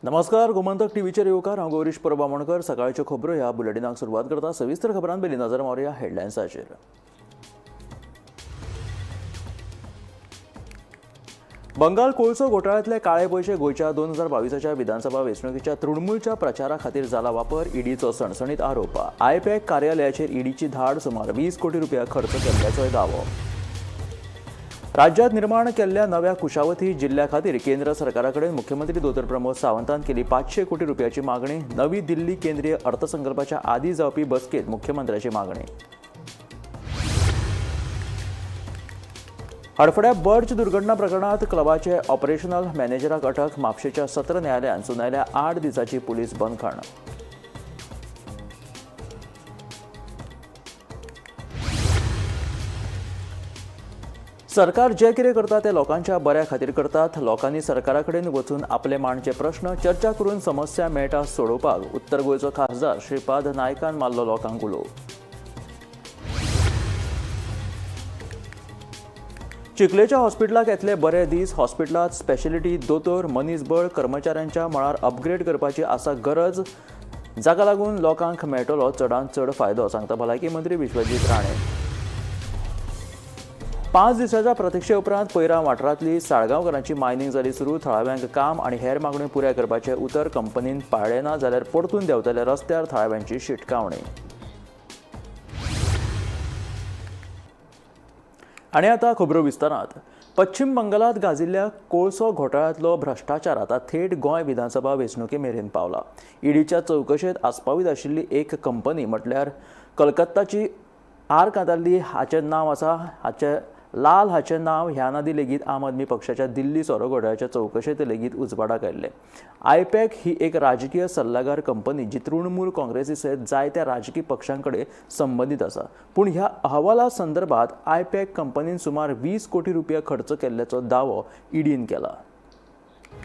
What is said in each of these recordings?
नमस्कार, गोमंतक टीव्हीचेर येवकार. हांव गौरीश परब आमोणकर. सकाळच्यो खबरो ह्या बुलेटिनाक सुरवात करता. सविस्तर खबरां पयलीं नजर मारुया हेडलायन्साचेर. बंगाल कोळसो घोटाळ्यांतले काळे पयशे गोंयच्या 2022च्या विधानसभा वेंचणुकेच्या तृणमूलच्या प्रचारा खातीर जाला वापर, ईडीचो सणसणीत आरोप. आयपॅक कार्यालयाचेर ईडीची धाड, सुमार 20 कोटी रुपया खर्च केल्ल्याचोय दावो. राज्यात निर्माण केल्ल्या नव्या कुशावती जिल्ह्या खातीर केंद्र सरकारा कडेन मुख्यमंत्री दोतोर प्रमोद सावंतान केली 500 कोटी रुपयाची मागणी. नवी दिल्ली केंद्रीय अर्थसंकल्पाच्या आदी जावपी बसकेत मुख्यमंत्र्याची मागणी. हडफड्या बर्च दुर्घटना प्रकरणात क्लबाचे ऑपरेशनल मॅनेजराक अटक. म्हापशेच्या सत्र न्यायालयान सुनायल्या 8 दिसाची पुलीस बंदखण. सरकार जे कितें करता ते लोकांच्या बऱ्या खातीर करतात. लोकांनी सरकारा कडेन वचून आपले मांडचे प्रश्न चर्चा करून समस्या मेळटा सोडोवपाक उत्तर गोंयचो खासदार श्रीपाद नायकान मारलो लोकांक उलो. चिखलेच्या हॉस्पिटलाक येतले बरे दीस. हॉस्पिटलांत स्पेशलिटी दोतोर, मनीसबळ, कर्मचाऱ्यांच्या मळार अपग्रेड करपाची आसा गरज, जाका लागून लोकांक मेळटलो चडांत चड फायदो, सांगता भलायकी मंत्री विश्वजीत राणे. 5 दिसाच्या प्रतिक्षे उपरांत पयरा वाठारांतली साळगांवकारांची मायनिंग जाली सुरू. थळाव्यांक काम आनी हेर मागण्यो पुराय करपाचें उतर कंपनीन पाळ्ळें ना जाल्यार परतून देंवतले रस्त्यार, थळाव्यांची शिटकावणी. आनी आतां खबरो विस्तारांत. पश्चिम बंगालांत गाजिल्ल्या कोळसो घोटाळ्यांतलो भ्रश्टाचार आतां थेट गोंय विधानसभा वेंचणुके मेरेन पावला. ईडीच्या चवकशेंत आस्पावीत आशिल्ली एक कंपनी म्हटल्यार कलकत्ताची आर कांताल्ली हाचें नांव आसा. हाचें लाल हाचें नांव ह्या नादी लेगीत आम आदमी पक्षाच्या दिल्ली सोरो घोटाळ्याच्या चवकशेंत लेगीत उजवाडाक आयिल्लें. आयपॅक ही एक राजकीय सल्लागार कंपनी जी तृणमूल काँग्रेसी सयत जायत्या राजकीय पक्षां कडेन संबंदीत आसा. पूण ह्या अहवाला संदर्भात आयपॅक कंपनीन सुमार 20 कोटी रुपया खर्च केल्ल्याचो दावो ईडीन केला.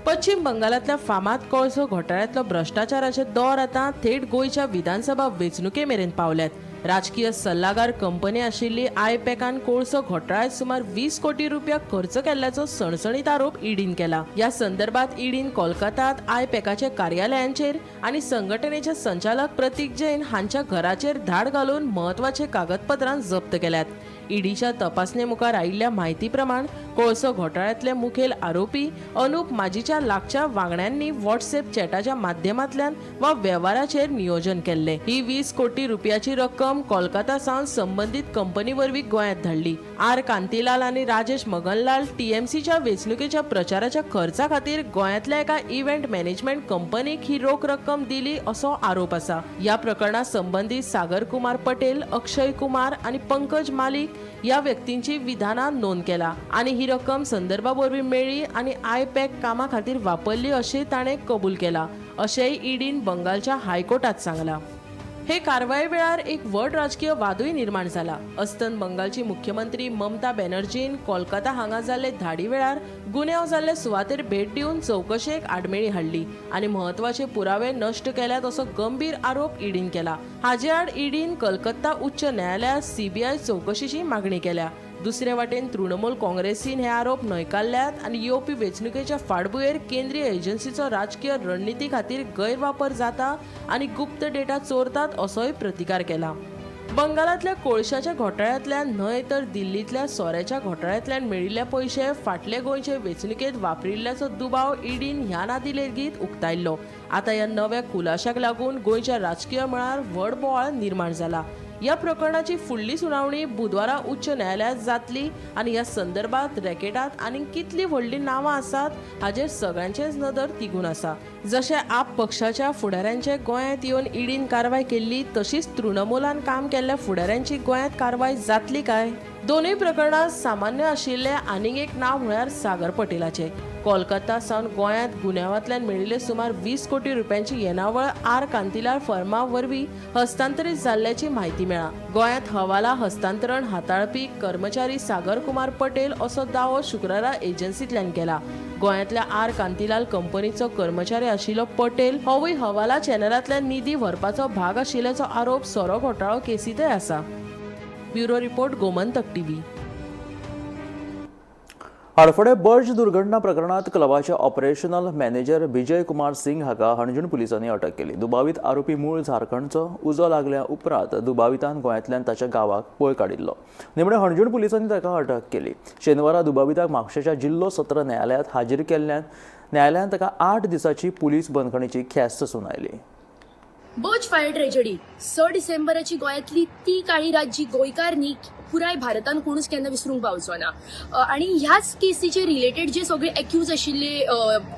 पश्चिम बंगालांतल्या फामाद कोळसो घोटाळ्यांतलो भ्रश्टाचाराचे दौर आतां थेट गोंयच्या विधानसभा वेंचणुके मेरेन पावल्यात. राजकीय सल्लागार कंपनी आशिल्ली आयपॅकान कोळसो घोटाळ्यांत सुमार 20 कोटी रुपया खर्च केल्ल्याचो सणसणीत आरोप ईडीन केला. ह्या संदर्भात ईडीन कोलकातात आयपॅकाच्या कार्यालयांचेर आनी संघटनेचे संचालक प्रतीक जैन हांच्या घराचेर धाड घालून म्हत्वाचे कागदपत्रां जप्त केल्यात. ईडीच्या तपासणे मुखार आयिल्ल्या म्हायती प्रमाण कोळसो घोटाळ्यांतले मुखेल आरोपी अनुप माजीच्या लागच्या वांगड्यांनी व्हॉट्सएप चॅटाच्या माध्यमांतल्यान वा वेव्हाराचेर नियोजन केल्लें. ही 20 कोटी रुपयाची रक्कम कोलकाता सावन संबंदीत कंपनी वरवीं गोंयांत धाडली. आर कांतीलाल आनी राजेश मगनलाल टीएमसीच्या वेंचणुकेच्या प्रचाराच्या खर्चा खातीर गोंयांतल्या एका इव्हेंट मॅनेजमेंट कंपनीक ही रोख रक्कम दिली असो आरोप आसा. ह्या प्रकरणा संबंदीत सागर कुमार पटेल, अक्षय कुमार आनी पंकज मालिक ह्या व्यक्तींची विधानां नोंद केला आनी ही रक्कम संदर्भा वरवीं मेळ्ळी आनी आयपॅक कामा खातीर वापरली अशें ताणें कबूल केला, अशेंय ईडीन बंगालच्या हायकोर्टात सांगलां. हे कारवाये वेळार एक व्हड राजकीय वादूय निर्माण जाला. अस्तंत बंगालची मुख्यमंत्री ममता बॅनर्जीन कोलकाता हांगा जाल्ले धाडी वेळार गुन्यांव जाल्ले सुवातेर भेट दिवन चवकशेक आडमेळी हाडली आनी म्हत्वाचे पुरावे नश्ट केल्यात असो गंभीर आरोप ईडीन केला. हाजे आड ईडीन कलकत्ता उच्च न्यायालयांत सीबीआय चवकशेची मागणी केल्या. दुसरे वाटेन तृणमूल काँग्रेसीन हे आरोप न्हयकारल्यात आनी येवपी वेंचणुकेच्या फाटभुंयेर केंद्रीय एजन्सीचो राजकीय रणनिती खातीर गैरवापर जाता आनी गुप्त डेटा चोरतात असोय प्रतिकार केला. बंगालांतल्या कोळशाच्या घोटाळ्यांतल्यान न्हय तर दिल्लींतल्या सोऱ्याच्या घोटाळ्यांतल्यान मेळिल्ले पयशे फाटले गोंयचे वेंचणुकेंत वापरिल्ल्याचो दुबाव ईडीन ह्या नादी लेगीत उक्तायल्लो. आतां ह्या नव्या खुलाशाक लागून गोंयच्या राजकीय मळार व्हड बोवाळ निर्माण जाला. ह्या प्रकरणाची फुडली सुनावणी बुधवारा उच्च न्यायालयांत जातली आनी ह्या संदर्भात रॅकेटांत आनीक कितलीं व्हडलीं नांवां आसात हाचेर सगळ्यांचेच नदर तिगून आसा. जशें आप पक्षाच्या फुडाऱ्यांचे गोंयांत येवन ईडीन कारवाय केल्ली, तशीच तृणमूलान काम केल्ल्या फुडाऱ्यांची गोंयांत कारवाय जातली काय? दोनूय प्रकरणांत सामान्य आशिल्लें आनीक एक नांव म्हळ्यार सागर पटेलाचें. कोलकाता सावन गोंयांत गुन्यांवांतल्यान मेळिल्ले सुमार 20 कोटी रुपयांची येणावळ आर कांतीलाल फर्मा वरवीं हस्तांतरीत जाल्ल्याची म्हायती मेळ्ळा. गोंयांत हवाला हस्तांतरण हाताळपी कर्मचारी सागर कुमार पटेल असो दावो शुक्रारा एजन्सींतल्यान केला. गोंयांतल्या आर कांतीलाल कंपनीचो कर्मचारी आशिल्लो पटेल होवूय हवाला चॅनलांतल्यान निधी व्हरपाचो भाग आशिल्ल्याचो आरोप सोरो घोटाळो केसींतय आसा. Bureau report, Gomantak TV. Hadfade बर्ज दुर्घटना प्रकरणात क्लबाचे ऑपरेशनल मॅनेजर विजय कुमार सिंग हाका हणजूण पुलिसांनी अटक केली. दुबावीत आरोपी मूळ झारखंडचो. उजो लागल्या उपरांत दुबावितान गोंयांतल्यान ताच्या गांवाक पळ काडिल्लो. निमणें हणजूण पुलिसांनी ताका अटक केली. शेनवारा दुबाविताक म्हापशेंच्या जिल्लो सत्र न्यायालयांत हाजीर केल्ल्यान न्यायालयान ताका 8 दिसांची पुलीस बंदखणीची ख्यास्त सुनायली. बर्ज फायर ट्रेजडी 6 डिसेंबराची गोंयांतली ती काळी रात जी गोंयकार न्ही पुराय भारतान कोणूच केन्ना विसरूंक पावचो ना. आनी ह्याच केसीचे रिलेटेड जे सगळे एक्यूज आशिल्ले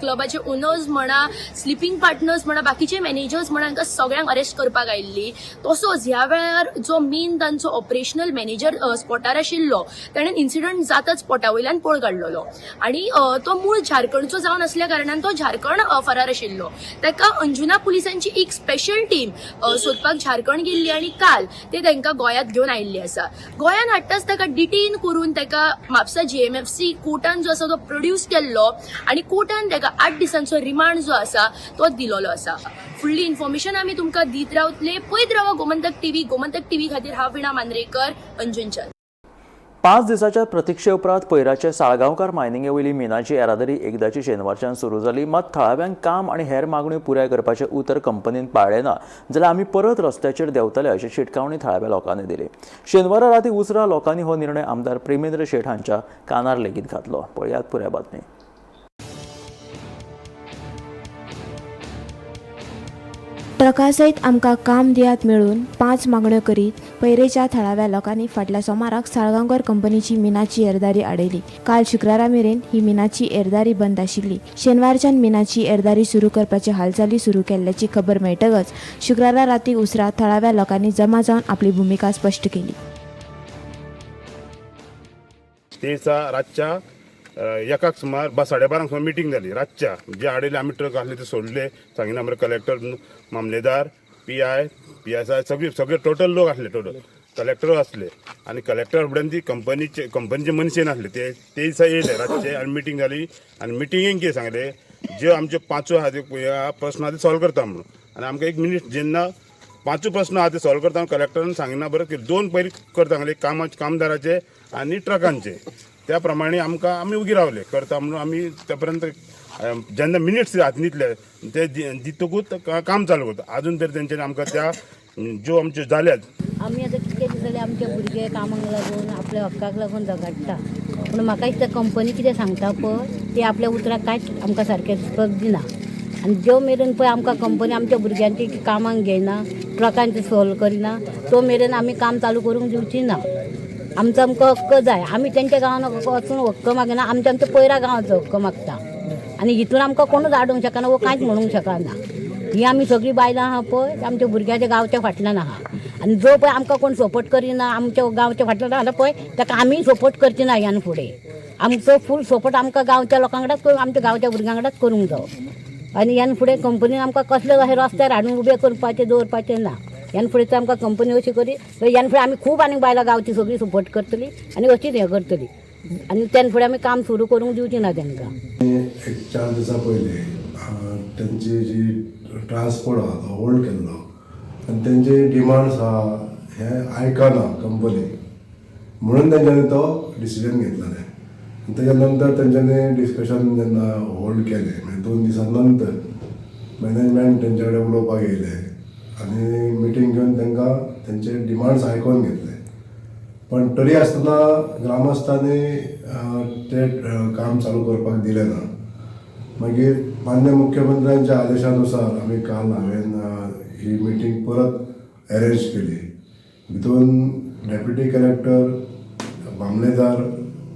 क्लबाचे ओनर्स म्हणा, स्लिपींग पार्टनर्स म्हणा, बाकीचे मॅनेजर्स म्हणा, हांकां सगळ्यांक अरेस्ट करपाक आयिल्ली. तसोच ह्या वेळार जो मेन तांचो ऑपरेशनल मॅनेजर स्पॉटार आशिल्लो ताणें इन्सिडंट जाताच स्पॉटा वयल्यान पळ काडलेलो आनी तो मूळ झारखंडचो जावन आसल्या कारणान तो झारखंड फरार आशिल्लो. ताका अंजुना पुलिसांची एक स्पेशल टीम सोदपाक झारखंड गेल्ली आनी काल ते तांकां गोंयांत घेवन आयिल्ली आसा. गोंयांत हाडटाच ताका डिटेन करून ताका म्हापसा GMFC कोर्टान जो आसा तो प्रोड्यूस केल्लो आनी कोर्टान ताका 8 दिसांचो रिमांड जो आसा तो दिलोलो आसा. फुडली इन्फॉर्मेशन आमी तुमकां दीत रावतले. पळयत रावा गोमंतक टीव्ही. गोमंतक टीव्ही खातीर हांव विणा मांद्रेकर, अंजुनच्यान. 5 दिसाच्या प्रतिक्षे उपरांत पयराचे साळगांवकार मायनिंगे वयली मिनाची येरादारी एकदाची शेनवारच्यान सुरू जाली. मात थळाव्यांक काम आनी हेर मागण्यो पुराय करपाचें उतर कंपनीन पाळ्ळें ना जाल्यार आमी परत रस्त्याचेर देंवतले अशी शिटकावणी थळाव्या लोकांनी दिली. शेनवारा राती उसरां लोकांनी हो निर्णय आमदार प्रेमेंद्र शेट हांच्या कानार लेगीत घातलो. पळयात पुराय बातमी. ट्रकासयत आमकां काम दियात मेळून 5 मागण्यो करीत पैरेच्या थळाव्या लोकांनी फाटल्या सोमाराक साळगांवकर कंपनीची मिनाची येरादारी आडयली. काल शुक्रारा मेरेन ही मिनाची येरादारी बंद आशिल्ली. शेनवारच्यान मिनाची येरादारी सुरू करपाची हालचाली सुरू केल्ल्याची खबर मेळटकच शुक्रारा राती उसरां थळाव्या लोकांनी जमा जावन आपली भुमिका स्पश्ट केली. ते दिसा रातच्या एकाक सुमार 12:30 सुमार मिटींग जाली. रातच्या जे आडयले आमी ट्रक आसले ते सोडले. सांगिना आमकां कलेक्टर, मामलेदार, PI, PSI सगळे सगळे टोटल लोक आसले. टोटल कलेक्टर आसले आनी कलेक्टर फुडें ती कंपनीचे मनशे नासले. ते ते दिसा येयले रातचे आनी मिटींग जाली. आनी मिटिंगेन कितें सांगलें, ज्यो आमच्यो 5 आहा त्यो प्रस्न आहा ते सॉल्व करता म्हणून. आनी आमकां एक मिनीट जेन्ना 5 प्रस्न आहा ते सॉल्व करता कलेक्टरान सांगिना बरें की 2 पयलीं करता सांगले, कामदाराचे आनी ट्रकांचे. त्या प्रमाणे आमकां आमी उगी रावले करता म्हणून. आमी त्या पर्यंत जेन्ना मिनिट्स हातीन दितले ते दितकूच काम चालू करता. आजून तरी तेंच्यांनी आमकां त्या ज्यो आमच्यो जाल्यात. आमी आतां कितके दीस जाले आमचे भुरगे कामाक लागून आपल्या हक्काक लागून झगडटा. पूण म्हाका दिसता कंपनी कितें सांगता पळय ती आपल्या उतराक कांयच आमकां सारकें रिस्पेक्ट दिना. आनी ज्यो मेरेन पळय आमकां कंपनी आमच्या भुरग्यांची कामाक घेयना, ट्रकांची सोल्व करिना, तो मेरेन आमी काम चालू करूंक दिवची ना. आमचो आमकां हक्क जाय. आमी तेंच्या गांवान वचून हक्क मागिना, आमच्या आमच्या पयरा गांवाचो हक्क मागता. आनी हितून आमकां कोणूच आडोवंक शकना वो कांयच म्हणूंक शकना. ही आमी सगळीं बायलां आहा पळय आमच्या भुरग्याच्या गांवच्या फाटल्यान आहा. आनी जो पळय आमकां कोण सपोर्ट करिना आमच्या गांवच्या फाटल्यान आहा पळय ताका आमी सपोर्ट करची ना. ह्यान फुडें आमचो फूल सपोर्ट आमकां गांवच्या लोकां वांगडाच, आमच्या गांवच्या भुरग्यां वांगडाच करूंक जावो. आनी ह्यान फुडें कंपनीन आमकां कसले अशें रस्त्यार हाडून उबे करपाचें दवरपाचें ना. ह्यान फुडें तर आमकां कंपनी अशी करी ह्यान फुडें आमी खूब आनी बायलां गांवची सगळीं सपोर्ट करतली आनी अशीच हें करतली. आनी त्यान फुडें आमी काम सुरू करूंक दिवची ना तांकां. एक 4 दिसां पयलीं तेंची जी ट्रान्सपोर्ट आहा तो होल्ड केल्लो आनी तेंचे डिमांड्स आहा हे आयकना कंपनी म्हणून तेंच्यांनी तो डिसिजन घेतलेलें. आनी तेच्या नंतर तेंच्यांनी डिस्कशन जेन्ना होल्ड केलें म्हणजे 2 दिसां नंतर मॅनेजमेंट तेंच्या कडेन उलोवपाक येयलें आनी मिटींग घेवन तांकां तेंचे डिमांड्स आयकोन घेतले. पण तरी आसतना ग्रामस्थांनी ते काम चालू करपाक दिलें ना. मागीर मान्य मुख्यमंत्र्यांच्या आदेशानुसार आमी काल हांवें ही मिटींग परत अरेंज केली. भितून डेप्युटी कलेक्टर, मामलेदार,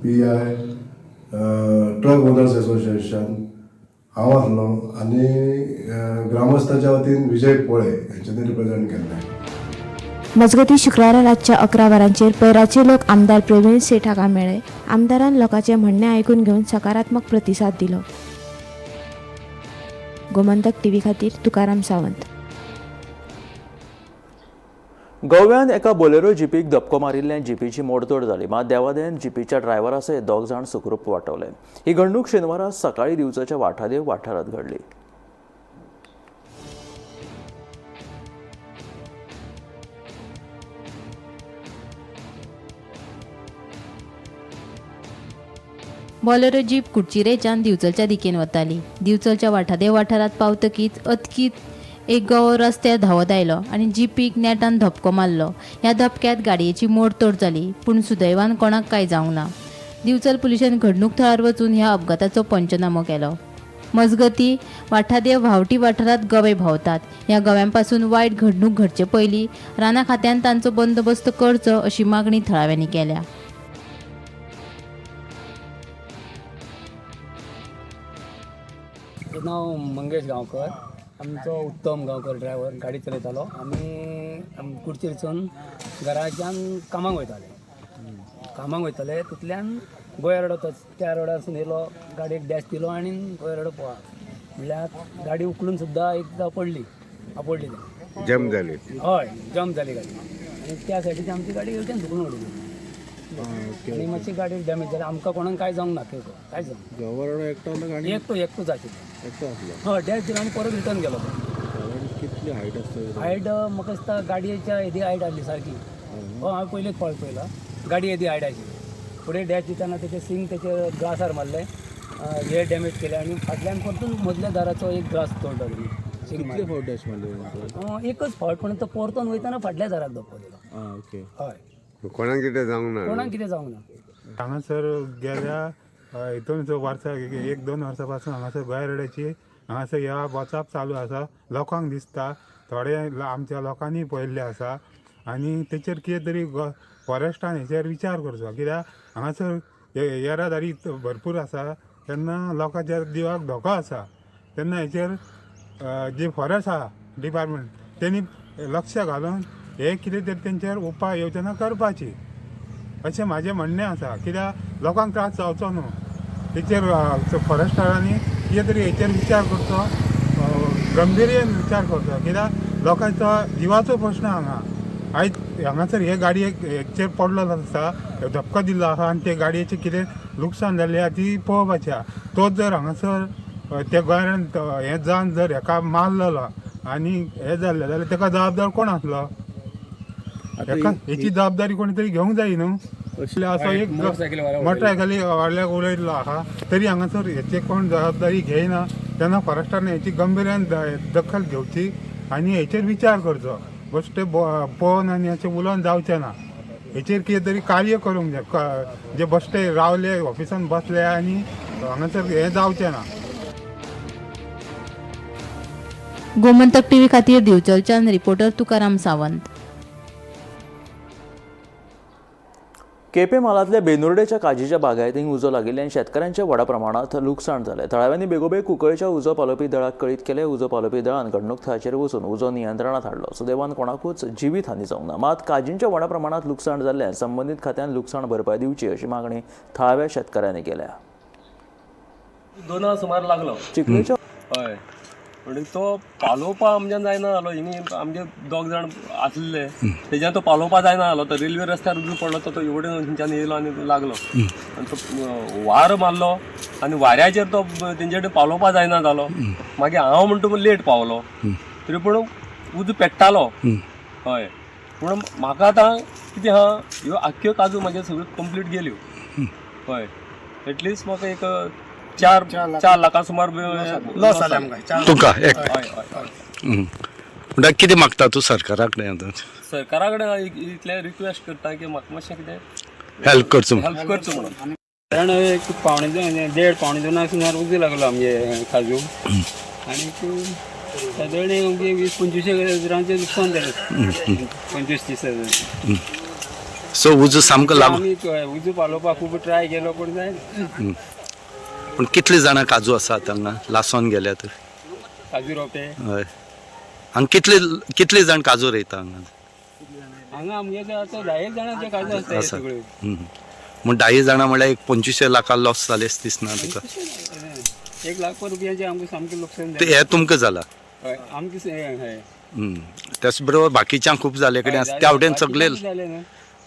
PI, truck owners association, हांव आसलो आनी ग्रामस्थाच्या वतीन विजय पोळे हेंच्यांनी रिप्रेजेंट केल्लें. मजगती शुक्रारा रातच्या 11 वरांचेर पैराचे लोक आमदार प्रवीण सेठ हांगा मेळ्ळे. आमदारान लोकांचें म्हणणें आयकून घेवन सकारात्मक प्रतिसाद दिलो. गोमंतक टीव्ही खातीर तुकाराम सावंत. गोव्यान एका बोलेरो जिपीक धपको मारिल्ल्यान जिपीची मोडतोड जाली. मात देवादयेन जिपीच्या ड्रायव्हरा सयत 2 जाण सुखरूप वाटवले. ही घडणूक शेनवारा सकाळी दिवचलच्या वाठादेव वाठारांत घडली. बॉलेरो जीप कुडचिरेच्यान दिवचलच्या दिकेन वताली. दिवचलच्या वाठादेव वाठारांत पावतकीच अचकीत एक गवो रस्त्यार धांवत आयलो आनी जिपीक नेटान धपको मारलो. ह्या धपक्यांत गाडयेची मोडतोड जाली, पूण सुदैवान कोणाक कांय जावंक ना. दिवचल पुलिशेन घडणूक थळार वचून ह्या अपघाताचो पंचनामो केलो. मजगती, वाठादेव व्हांवटी वाठारांत गवे भोंवतात. ह्या गव्यांपासून वायट घडणूक घडचे पयलीं राना खात्यान तांचो बंदोबस्त करचो अशी मागणी थळाव्यांनी केल्या. म्हजें नांव मंगेश गांवकर. आमचो उत्तम गांवकर ड्रायव्हर गाडी चलयतालो. आमी कुडचेरसून घराच्यान कामाक वयताले. कामाक वयताले तितल्यान गोंया रोड वता त्या रोडारसून येयलो, गाडयेक डॅश दिलो आनी गोंया रोड पळा म्हणल्यार गाडी उखलून सुद्दां एकदां पडली, आपडली. जम जाली. हय, जम्प जाली गाडी आनी त्या सायडीन आमची गाडी वयल्यान धुकलून उडयली आनी मातशी गाडी डॅमेज जाली. आमकां कोणाक कांय जावंक ना, कांय जावंक ना. एकटो एकटोच आशिल्लो. एकटो आसलो. हय, डॅश दिलो आनी परत रिटर्न गेलो तो. आनी कितली हायट आसता? हायट म्हाका दिसता गाडयेच्या येदी हायट आसली सारकी. हय, हांवें पयलींच फावट पळयला, गाडी येदी हायट आशिल्ली. फुडें डॅश दितना तेचे सिंग तेचे ग्लासार मारले, हे डॅमेज केले आनी फाटल्यान परतून मदल्या दाराचो एक ग्लास तोडलो तेणी. सिंग कितले मारून. फावट डॅश मारले नंतर? एकच फावट, पण तो परतून वयतना फाटल्या दाराक धपको दिलो. आं, ओके. हय. कोणाक कितें जावंक ना? कोणाक कितें जावंक ना. हांगासर गेल्या हितून वर्सा एक दोन वर्सां पासून हांगासर गोंय रोडाची हांगासर ह्या वचप चालू आसा. लोकांक दिसता, थोडे आमच्या लोकांनी पळयल्लें आसा आनी तेचेर कितें तरी फॉरेस्टान हेचेर विचार करचो, कित्याक हांगासर येरादारी भरपूर आसा तेन्ना लोकांच्या जिवाक धोको आसा. तेन्ना हेचेर जे फॉरेस्ट आहा डिपार्टमेंट तेणी लक्ष घालून हे कितें तरी तेंचेर उपाय योजना करपाची अशें म्हाजें म्हणणें आसा, कित्याक लोकांक त्रास जावचो न्हू. तेचेर फॉरेस्टरांनी कितें तरी हेचेर विचार करचो, गंभीर्येन विचार करचो, कित्याक लोकांचो जिवाचो प्रश्न हांगा. आयज हांगासर हे गाडयेक हेचेर पडलेलो आसा, धपको दिल्लो आसा आनी ते गाडयेचें कितें लुकसाण जाल्लें आहा ती पळोवपाची आहा. तोच जर हांगासर त्या गोंयान हें जावन जर हेका मारलेलो आनी हें जाल्लें जाल्यार तेका जबाबदार कोण आसलो? हेका हेची जबाबदारी कोणी तरी घेवंक जाय न्हू. असो एक मोटरसायकली वाडल्याक उडयल्लो आहा तरी हांगासर हेची कोण जबाबदारी घेयना. तेन्ना फॉरेस्टान हेची गंभीर्यान दखल घेवची आनी हेचेर विचार करचो. बेश्टे पळोवन आनी अशें उलोवन जावचें ना. हेचेर कितें तरी कार्य करूंक जाय. जे बश्टे रावले ऑफिसान बसले आनी हांगासर हें जावचें ना. गोमंतक टीव्ही खातीर दिवचलच्यान रिपोर्टर तुकाराम सावंत. केपें म्हालांतल्या बेनुर्डेच्या काजीच्या बागायतींक उजो लागिल्ल्यान शेतकारांचें व्हडा प्रमाणांत लुकसाण जालें. थळाव्यांनी बेगोबेग कुंकळेच्या उजो पालोवपी दळाक कळीत केलें. उजो पालोवपी दळान घडणूक थळाचेर वचून उजो नियंत्रणांत हाडलो. सुदैवान कोणाकूच जिवीत हानी जावंक ना. मात काजींच्या व्हडा प्रमाणांत लुकसाण जाल्ल्यान संबंदीत खात्यान लुकसाण भरपाय दिवची अशी मागणी थळाव्या शेतकारांनी केल्या. 2 सुमार लागलो. चिखलेच्या हय, म्हणटकीर तो पालोवपा आमच्यान जायना जालो. हिंगा आमगे दोग जाण आसले तेज्यान तो पालोवपा जायना जालो. तो रेल्वे रस्त्यार उजो पडलो तो एवढे थंयच्यान येयलो आनी लागलो आनी तो वारो मारलो आनी वाऱ्याचेर तो तेंचे कडेन पालोवपा जायना जालो. मागीर हांव म्हणटा लेट पावलो तरी पूण उजो पेट्टालो. हय, पूण म्हाका आतां कितें आहा, ह्यो आख्ख्यो काजू म्हाज्यो सगळ्यो कंप्लीट गेल्यो. हय, एटलिस्ट म्हाका एक 4 लाखां सुमार लॉस जाले आमकां. तुका एक म्हणटा कितें मागता तूं सरकारा कडेन आतां? सरकारा कडेन इतलें रिक्वेस्ट करता की म्हाका मातशें कितें हेल्प करचो. हेल्प करचो म्हणून. कारण एक 1.75 1.5 1.75 सुमार उजो लागलो आमगे काजू आनी सादारण आमगे 20-25 हजारांचें लुकसाण जालें. 25-30 हजार. सो उजो सामको लागू. आमी उजो पालोवपाक खूब ट्राय केलो पूण जायना. पूण कितले जाणां काजू आसात हांगा लासोन गेल्यात? काजू रोपे. हय, हांगा कितले कितले जाण काजू रोयता हांगा? हांगा आमगे आतां 10 जाणांचे काजू आसता सगळ्यो. म्हण 10 जाणां म्हळ्यार एक 25 लाखां लॉस जालें दिसना तुका? 1 लाख रुपयांचें आमकां सामकें लुकसाण जालें. हें तुमकां जालां? हय, आमकां. हय, त्याच बरोबर बाकीच्यांक खूब जाले कडेन आसा त्या वटेन सगळे.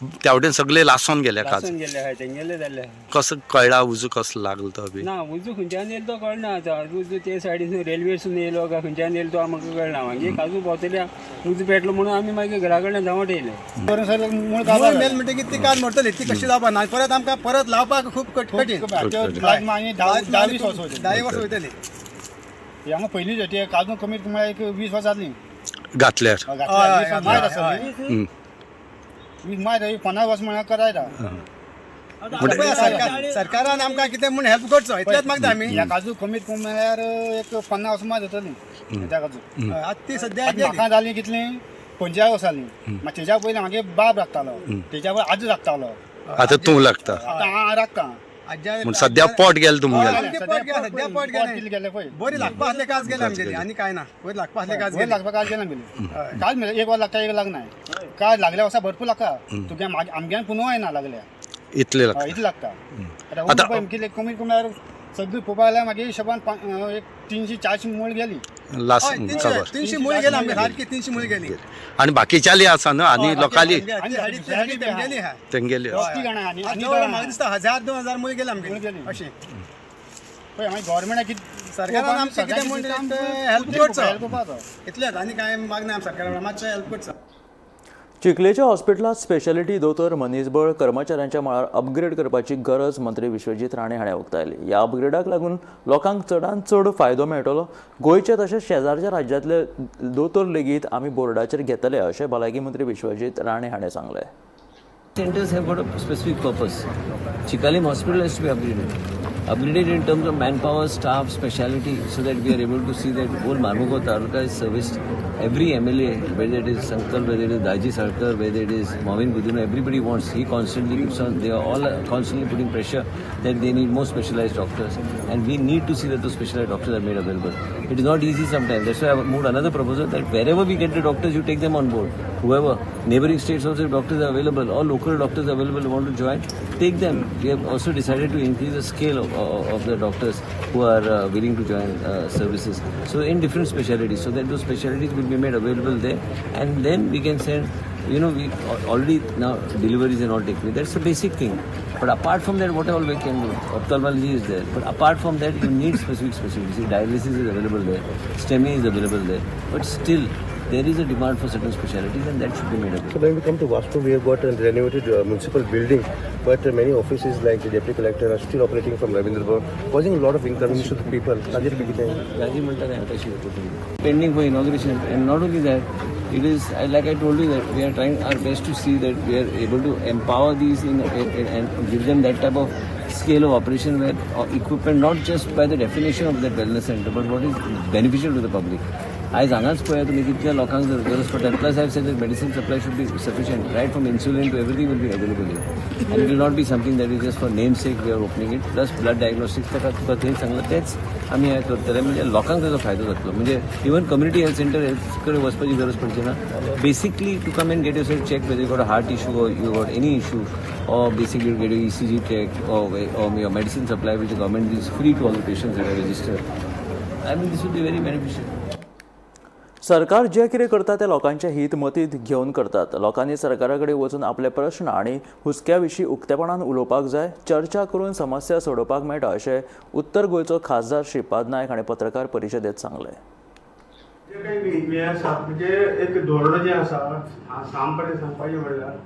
त्या वटेन सगळे लासून गेले काज. लासून गेल्ले आहाय, तेंगेले जाल्ले आहाय. कसो कळ्ळा उजो कसो लागलो तो बी? ना, उजो खंयच्यान येयलो तो कळना आतां. उजो ते सायडीन रेल्वेसून येयलो काय खंयच्यान येयलो तो आमकां कळना. मागीर काजू भोंवतले उजो पेटलो म्हणून आमी मागीर घरा कडल्यान धांवट येयले. मूळ मेल म्हणटकीर ती काज मोडटली, ती कशी जावपा ना, परत आमकां परत लावपाक खूब कठीण. मागीर 10-20 वर्सां वयतली. 10 वर्सां वयतली. हांगा पयलीं ती काजू कमीत म्हळ्यार एक 20 वर्सां जालीं घातल्यार. घातल्यार. 20 मायज आसली, 20 मायज, 50 वर्सां म्हळ्यार करायता. सरकारान आमकां कितें म्हूण हेल्प करचो इतलेंच मागता आमी. ह्या काजू कमीत कमी म्हळ्यार एक 50 वर्सां मायज जातली त्या काजू. आतां ती सद्या म्हाका जाली कितली 45 वर्सां जालीं. मागीर तेज्या पयलीं म्हागे बाब राखतालो, तेज्या पयलीं आजो राखतालो. आतां तूं लागता. आतां हांव राखता. म्हण सद्या पोट गेलें तुमगेलें. सद्या पोट गेलें, बरी लागपा आसले काज गेले आमगेली, आनी कांय ना. बरी लागपा आसले काज बरी लागपा काज गेले आमगेली. काज मेळ एक वर लागता, एक लागना. काज लागल्या वर्सा भरपूर लागता तुगे, आमग्यान पुनव येना लागल्या. इतले लागता. इतले लागता. आतां कितले कमीत कमी सगळी पळोवपा जाल्यार मागीर हिशोबान एक 300-400 मूळ गेली. लासून खबर. 300 मूळ गेली आमगे, सारकी 300 मूळ गेली. आनी बाकीच्याली आसा न्हू, आनी लोकांली तेंगेली आहा. तेंगेली आसा. म्हाका दिसता 1000-2000 मूळ गेली आमगेली अशें. पळय मागीर गव्हर्मेंटाक कितें सरकारान आमचें कितें म्हूण हेल्प करचो इतलेंच, आनी कांय मागना सरकारान, मातशें हेल्प करचो. चिखलेच्या हॉस्पिटलांत स्पेशालिटी दोतोर मनीसबळ कर्मचाऱ्यांच्या मळार अपग्रेड करपाची गरज मंत्री विश्वजीत राणे हाणें उक्तायली. ह्या अपग्रेडाक लागून लोकांक चडांत चड फायदो मेळटलो. गोंयचे तशेंच शेजारच्या राज्यांतले दोतोर लेगीत आमी बोर्डाचेर घेतले अशें भलायकी मंत्री विश्वजीत राणे हाणें सांगलें. Centers have got a specific purpose. Chicalim Hospital has to be upgraded. Upgraded in terms of manpower, staff, speciality, so that we are able to see that whole Marmugao Taluka is serviced. Every MLA, whether it is Sankal, whether it is Daji Sarkar, whether it is Mauvin Godinho, everybody wants. He constantly keeps on, they are all constantly putting pressure that they need more specialized doctors. And we need to see that those specialized doctors are made available. It is not easy sometimes. That's why I have moved another proposal that wherever we get the doctors, you take them on board. Whoever, neighboring states also, if doctors are available or local doctors available who want to join, take them. We have also decided to increase the scale of the doctors who are willing to join services. So in different specialties, so that those specialties will be made available there, and then we can send, you know, we already now deliveries and all take place. That's the basic thing. But apart from that, what all we can do? Ophthalmology is there. But apart from that, you need specific specialties. See, dialysis is available there, STEMI is available there. But still, there is a demand for certain specialties, and that should be made available. So when we come to Vasco, we have got a renovated municipal building, but many offices like the deputy collector are still operating from Ravindra Bhavan, causing a lot of inconvenience to the people. Pending for inauguration, and not only that, it is like I told you that we are trying our best to see that we are able to empower these in and give them that type of scale of operation where equipment, not just by the definition of that wellness center, but what is beneficial to the public. आयज हांगाच पळया तुमी कितल्या लोकांक जर गरज पडटा. Plus I have said that medicine supply should be sufficient, right from insulin to everything will be available here, and it will not be something that is just for name sake we are opening it. Plus blood diagnostics ताका तुका थंय सांगलां तेच आमी हें करतले, म्हणजे लोकांक ताजो फायदो जातलो. म्हणजे इवन कम्युनिटी हेल्थ सेंटर कडेन वचपाची गरज पडची ना. Basically to come and get yourself check whether you got a heart issue or you got any issue, or basically to get your ECG checked or your medicine supply which the government gives free to all the patients that are registered. I mean, this will be very beneficial. सरकार जे कितें करता ते लोकांचे हित मतींत घेवन करतात. लोकांनी सरकारा कडेन वचून आपले प्रश्न आनी हुस्क्या विशीं उक्तेपणान उलोवपाक जाय. चर्चा करून समस्या सोडोवपाक मेळटा अशें उत्तर गोंयचो खासदार श्रीपाद नायक हाणें पत्रकार परिशदेंत सांगलें. जे काही हें आसा म्हणजे एक धोरण जें आसा सामपणे सांगपाचें म्हणल्यार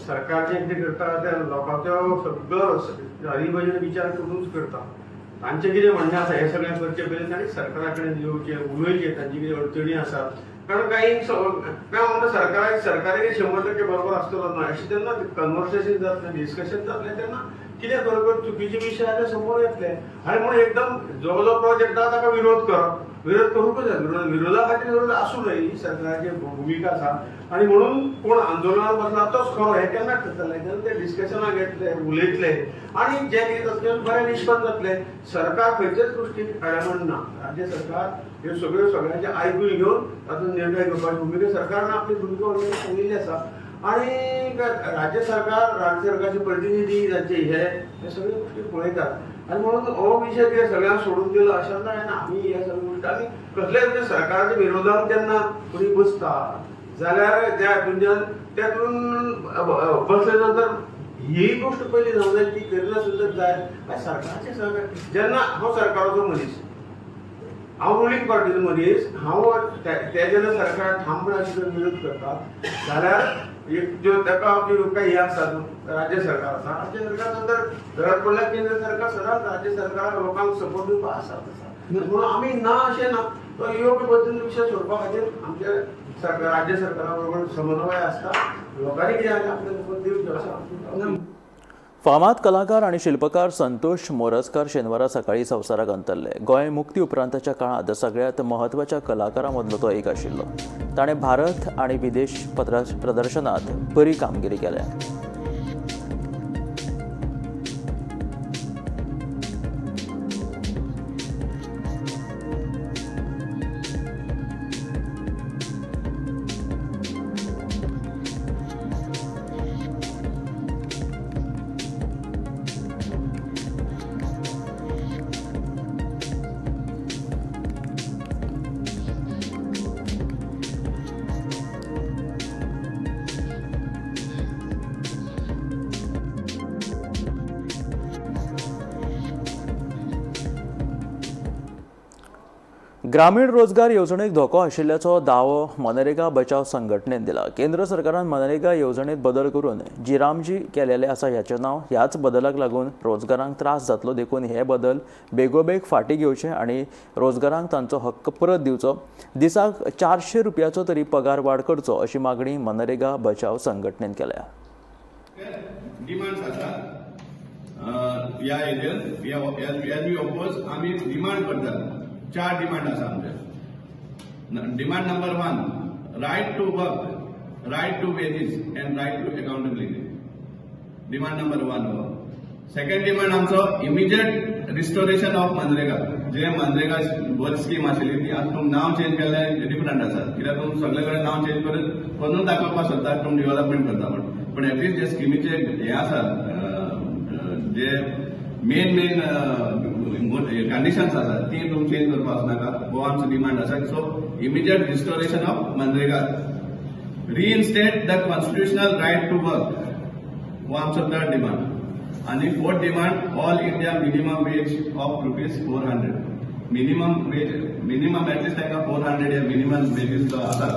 सरकार जें कितें करता तें लोकांचो सगळो हरी विचार करूनच करता. तांचें कितें म्हणणें आसा हें सगळें करचें पयलीं तांणी सरकारा कडेन येवचें, उलोवचें, तांची कितें अडचणी आसात. कारण कांय काय म्हणटा सरकाराक सरकारी 100% बरोबर आसतलो ना अशें तेन्ना कन्वर्सेशन जातलें, डिस्कशन जातलें तेन्ना कितें बरोबर चुकीचे विशय आसा ते समोर येतले. आनी म्हणून एकदम जो जो प्रोजेक्ट आसा ताका विरोध करप, विरोध करूंकच जाय. विरोधा खातीर विरोध आसूं नये ही सरकाराची भुमिका आसा. आनी म्हणून कोण आंदोलनाक बसला तोच खरो हें केन्ना ठरतलें. तेन्ना ते डिस्कशनाक येतले, उलयतले आनी जें कितें जातलें बरें निश्पन्न जातलें. सरकार खंयचेच गोश्टीक आडामण ना. राज्य सरकार ह्यो सगळ्यो सगळ्यांचें आयकून घेवन तातूंत निर्णय घेवपाची भुमिका सरकारान आपली भुमिका ऑलरेडी सांगिल्ली आसा. आनी राज्य सरकार, राज्य सरकारचे प्रतिनिधी तांचे हे सगळे गोश्टी पळयतात. आनी म्हणून हो विशय कितें सगळ्यांक सोडून दिलो अशें ना. आमी ह्या सगळ्यो गोश्टी आमी कसल्याय म्हणजे सरकाराच्या विरोधान जेन्ना कोणी बसता जाल्यार त्या हातूंतल्यान तेतून बसले नंतर ही गोश्ट पयली जावंक जाय, ती करिनासली जाय. मागीर सरकाराचें सहकार्य, जेन्ना हांव सरकाराचो मनीस, हांव रुलींग पार्टीचो मनीस, हांव ते जेन्ना सरकार ठामपणान जर विरोध करता जाल्यार एक ज्यो ताका ज्यो काय हे आसा न्हू, राज्य सरकार आसा, राज्य सरकार नंतर गरज पडल्यार केंद्र सरकार सदांच राज्य सरकाराक लोकांक सपोर्ट दिवपाक आसा. म्हणून आमी ना अशें ना, तो योग्य पद्दतीन विशय सोडपा खातीर आमचे सरकार राज्य सरकारा बरोबर समन्वय आसता. लोकांनी कितें आसा आपलें मत दिवचें अशें. फामाद कलाकार आनी शिल्पकार संतोष मोरजकार शेनवारा सकाळी संवसाराक अंतरले. गोंय मुक्ती उपरांतच्या काळांत सगळ्यांत म्हत्वाच्या कलाकारां मदलो तो एक आशिल्लो. ताणें भारत आनी विदेश प्रदर्शनांत बरी कामगिरी केल्या. ग्रामीण रोजगार येवजणेक धोको आशिल्ल्याचो दावो मनरेगा बचाव संघटनेन दिला. केंद्र सरकारान मनरेगा येवजणेत बदल करून जिरामजी केलेले आसा ह्याचें नांव ह्याच बदलाक लागून रोजगारांक त्रास जातलो, देखून हे बदल बेगोबेग फाटीं घेवचे आनी रोजगारांक तांचो हक्क परत दिवचो. दिसाक 400 रुपयाचो तरी पगार वाड करचो अशी मागणी मनरेगा बचाव संघटनेन केल्या. डिमांड्स आसा ह्या हेजेर आमी डिमांड करतात. 4 डिमांड आसा आमचे. Demand number 1, right to work, right to wages and right to accountability. Demand number 1 हो. सेकंड डिमांड आमचो इमिजिएट रिस्टोरेशन ऑफ मनरेगा. जे मनरेगा बरी स्कीम आशिल्ली ती आतां तुमी नांव चेंज केल्लें डिफरंट आसा, कित्याक तुमी सगळे कडेन नांव चेंज करून दाखोवपाक सोदता तुमी डेव्हलपमेंट करता म्हूण, पूण एटलिस्ट जे स्किमीचे हे आसा, जे मेन मेन कंडिशन्स आसा ती तुमी चेंज करपाक वचनाका, हो आमचो डिमांड आसा. So immediate restoration of MNREGA, reinstate the constitutional right to work, हो आमचो थर्ड डिमांड. आनी fourth demand, all India minimum wage of ₹400. Minimum wage, minimum at least तांकां 400 हे मिनिमम वेजीस जो आसा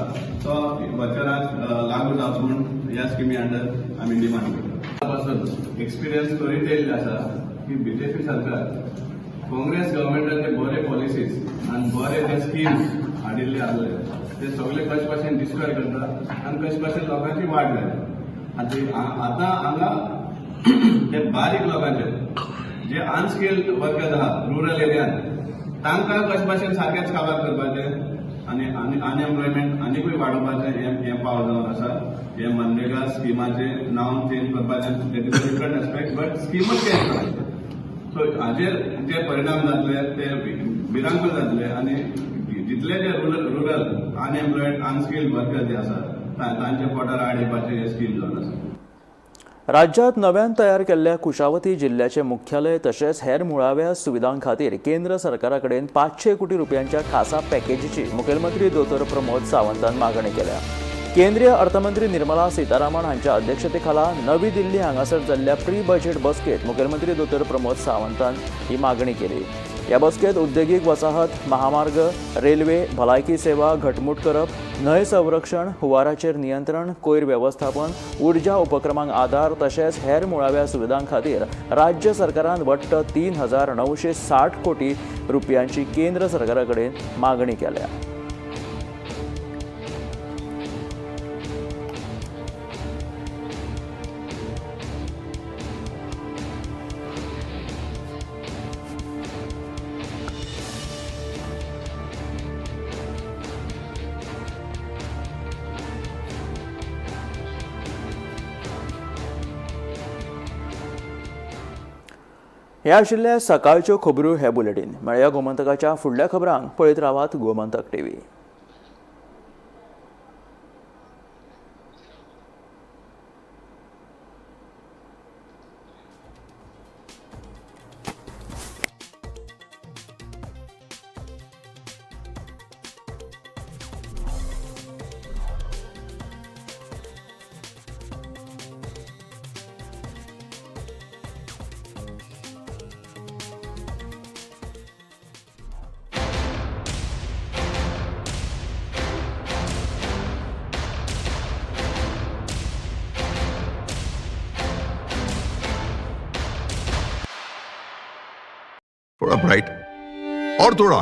तो वचराक लागू जावचो म्हूण ह्या स्किमी अंडर आमी डिमांड करता. पासून एक्सपिरियन्स करीत येयल्ले आसा की बीजेपी सरकार काँग्रेस गव्हर्मेंटाचे बरे पॉलिसीज आनी बरे जे स्किम्स हाडिल्ले आसले ते सगळे कशे भाशेन डिस्ट्रॉय करता आनी कशे भाशेन लोकांची वाट जाली. आतां हांगा ते बारीक लोकांचे जे अनस्किल्ड वर्कर्स आहा रुरल एरियान तांकां कशे भाशेन सारकेच काबार करपाचें आनी अनएम्प्लॉयमेंट आनीकूय वाडोवपाचें हें पावल जावन आसा. हे मनरेगा स्किमाचें नांव चेंज करपाचें that is a different aspect, but स्किमूच change करपाचें. सो हाजेर जे परिणाम जातले ते भिरांकूळ जातले आनी जितले जे रुरल अनएम्प्लॉयड अनस्किल्ड वर्कर जे आसा तांच्या पोटार आड येवपाचें हें स्कीम जावन आसा. राज्यांत नव्यान तयार केल्ल्या कुशावती जिल्ल्याचे मुख्यालय तशेंच हेर मुळाव्या सुविधां खातीर केंद्र सरकारा कडेन 500 कोटी रुपयांच्या खासा पॅकेजीची मुखेलमंत्री दोतोर प्रमोद सावंतान मागणी केल्या. केंद्रीय अर्थमंत्री निर्मला सीतारामन हांच्या अध्यक्षतेखाला नवी दिल्ली हांगासर जाल्ल्या प्री बजेट बसकेत मुखेलमंत्री दोतोर प्रमोद सावंतान ही मागणी केली. ह्या बसकेत उद्देगीक वसाहत, महामार्ग, रेल्वे, भलायकी सेवा घटमूट करप, न्हंय संरक्षण, हुवाराचेर नियंत्रण, कोयर वेवस्थापन, उर्जा उपक्रमांक आदार तशेंच हेर मुळाव्या सुविधां खातीर राज्य सरकारान वट्ट 3,960 कोटी रुपयांची केंद्र सरकारा कडेन मागणी केल्या. हे आशिल्ले सकाळच्यो खबरो हे बुलेटीन. मेळया गोमंतकाच्या फुडल्या खबरांक पळयत रावात गोमंतक टीव्ही. थोड़ा ब्राइट, और थोड़ा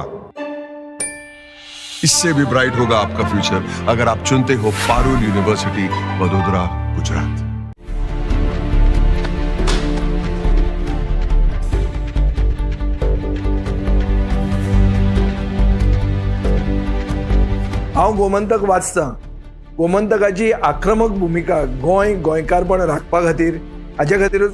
इससे भी ब्राइट होगा आपका फ्यूचर अगर आप चुनते हो पारुल यूनिवर्सिटी, वडोदरा, गुजरात। हांव गोमंतक वाचतां. गोमंतकाची आक्रमक भुमिका गोंय, गोंयकारपण राखपा खातीर, हाजे खातीरूच.